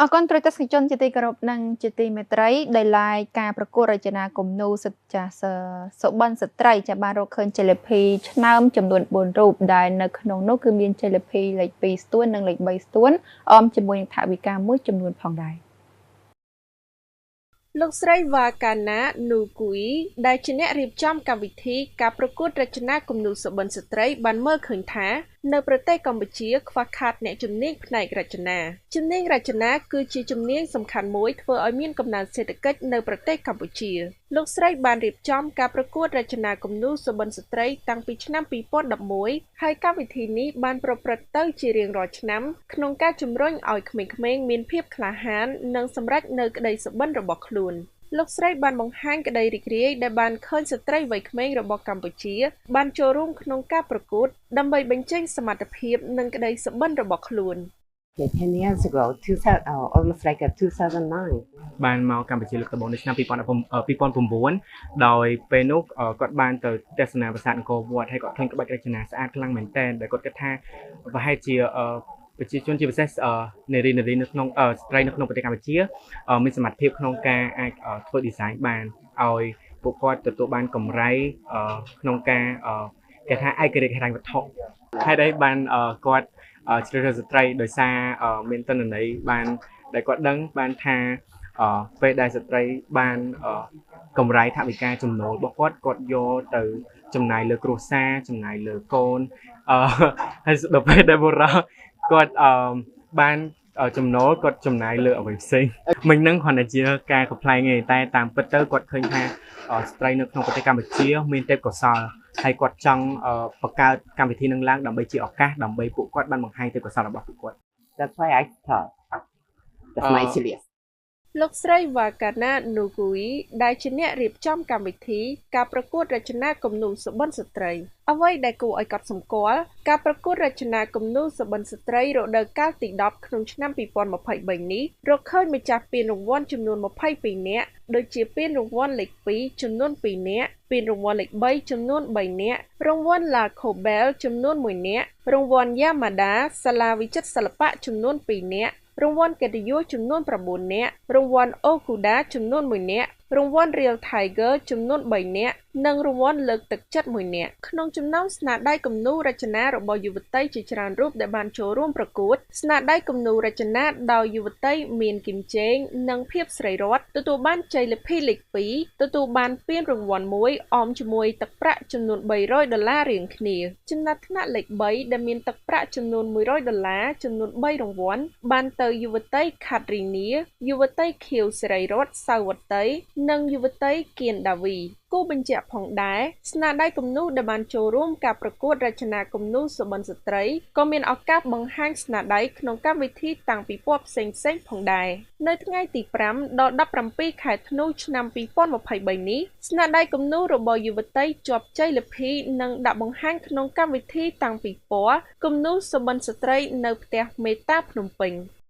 អរគុណប្រិយទស្សនិកជនជាទីគោរពនិងជាទីមេត្រីដោយឡែកការប្រកួតរចនាគំនូរចាសុបិនស្ត្រីចាបានរកឃើញជ័យលាភីឆ្នើមចំនួន4រូបដែលនៅក្នុងនោះគឺមានជ័យលាភីលេខ2ស្ទួននិងលេខ3ស្ទួនអមជាមួយនឹងថវិកាមួយចំនួនផងដែរ លោកស្រីវ៉ាកាណា នូគូយ ដែលជាអ្នករៀបចំកម្មវិធីការប្រកួតរចនាគំនូរសុបិនស្ត្រីបានមើលឃើញថានៅប្រទេសកម្ពុជាខ្វះខាតអ្នកជំនាញផ្នែករចនាជំនាញរចនាគឺជាជំនាញសំខាន់មួយធ្វើឲ្យមានកំណើនសេដ្ឋកិច្ចនៅប្រទេសកម្ពុជាលោកស្រីបានរៀបចំការប្រកួតរចនាគំនូរសុបិនស្ត្រីតាំងពីឆ្នាំ2011ហើយកម្មវិធីនេះបានប្រព្រឹត្តទៅជារៀងរាល់ឆ្នាំក្នុងការជំរុញឲ្យក្មេងៗមានភាពក្លាហាននិងសម្រេចនូវក្តីសុបិនរបស់ខ្លួនលោកស្រីបានបង្ហាញក្តីរីករាយដែលបានឃើញស្ត្រីវ័យក្មេងរបស់កម្ពុជាបានចូលរួមក្នុងការប្រកួតដើម្បីបញ្ចេញសមត្ថភាពនិងក្តីសុបិនរបស់ខ្លួន 10 years ago, 2000, almost like a 2009 បានមកកម្ពុជាលើកដំបូងនៅឆ្នាំ2009ដោយពេលនោះគាត់បានទៅទស្សនាប្រាសាទអង្គរវត្តហើយគាត់ឃើញក្បាច់រចនាស្អាតខ្លាំងមែនទែនដែលគាត់គិតថាប្រហែលជាប្រជាជនជាពិសេសនារីនារីនៅក្នុងស្ត្រីនៅក្នុងប្រទេសកម្ពុជាមានសមត្ថភាពក្នុងការអាចធ្វើ design បានឲ្យពួកគាត់ទទួលបានកម្រៃក្នុងការគេថាឯករាជ្យហិរញ្ញវត្ថុហេតុអីបានគាត់ជ្រើសរើសស្ត្រីដោយសារមានទិន្នន័យបានដែលគាត់ដឹងបានថាពេលដែលស្ត្រីបានកម្រៃថវិកាចំណូលរបស់គាត់គាត់យកទៅចំណាយលើគ្រួសារចំណាយលើកូនហើយដល់ពេលដែលបុរសគាត់បានចំណូលគាត់ចំណាយលើអ្វីផ្សេងមិញហ្នឹងគ្រាន់តែជាការកំប្លែងទេតែតាមពិតទៅគាត់ឃើញថាស្ត្រីនៅក្នុងប្រទេសកម្ពុជាមានទេពកោសល្យហើយគាត់ចង់បង្កើតកម្មវិធីនឹងឡើងដើម្បីជាឱកាសដើម្បីពួកគាត់បានបង្ហាញទេពកោសល្យរបស់ពួកគាត់ That's why I start. That's my serious. លោកស្រីវ៉ាកាណា នូគូយ ដែលជាអ្នករៀបចំកម្មវិធីការប្រកួតរចនាគំនូរសុបិនស្ត្រីអ្វីដែលគួរឲ្យកត់សម្គាល់ការប្រកួតរចនាគំនូរសុបិនស្ត្រីរដូវកាលទី10ក្នុងឆ្នាំ2023នេះរកឃើញម្ចាស់ពានរង្វាន់ចំនួន22នាក់ដូចជាពានរង្វាន់លេខ2ចំនួន2នាក់ពានរង្វាន់លេខ3ចំនួន3នាក់រង្វាន់ La Cobel ចំនួន1នាក់រង្វាន់ Yamada សាលាវិចិត្រសិល្បៈចំនួន2នាក់រង្វាន់កិត្តិយសចំនួន9នាក់រង្វាន់ Okuda ចំនួន1នាក់រង្វាន់ Real Tiger ចំនួន3នាក់និងរង្វាន់លើកទឹកចិត្ត1នាក់ក្នុងចំណោមស្នាដៃគំនូររចនារបស់យុវតីជាច្រើនរូបដែលបានចូលរួមប្រកួតស្នាដៃគំនូររចនាដោយយុវតីមានគឹមចេងនិងភាពស្រីរតទទួលបានជ័យលាភីលេខ2ទទួលបានពានរង្វាន់មួយអមជាមួយទឹកប្រាក់ចំនួន300ដុល្លាររៀងគ្នាចំណាត់ថ្នាក់លេខ3ដែលមានទឹកប្រាក់ចំនួន100ដុល្លារចំនួន3រង្វាន់បានទៅយុវតីខាត់រីនីយុវតីខៀវសេរីរតសាវតីនិងយុវតីគៀនដាវីគូបញ្ជាក់ផងដែរស្នាដៃគំនូរដែលបានចូលរួមការប្រកួតរចនាគំនូរសុបិនស្ត្រីក៏មានឱកាសបង្ហាញស្នាដៃក្នុងកម្មវិធីតាំងពិព័រណ៍ផ្សេងៗផងដែរនៅថ្ងៃទី5ដល់17ខែធ្នូឆ្នាំ2023នេះស្នាដៃគំនូររបស់យុវតីជាប់ជ័យលាភីនឹងដាក់បង្ហាញក្នុងកម្មវិធីតាំងពិព័រណ៍គំនូរសុបិនស្ត្រីនៅផ្ទះមេតាភ្នំពេញ។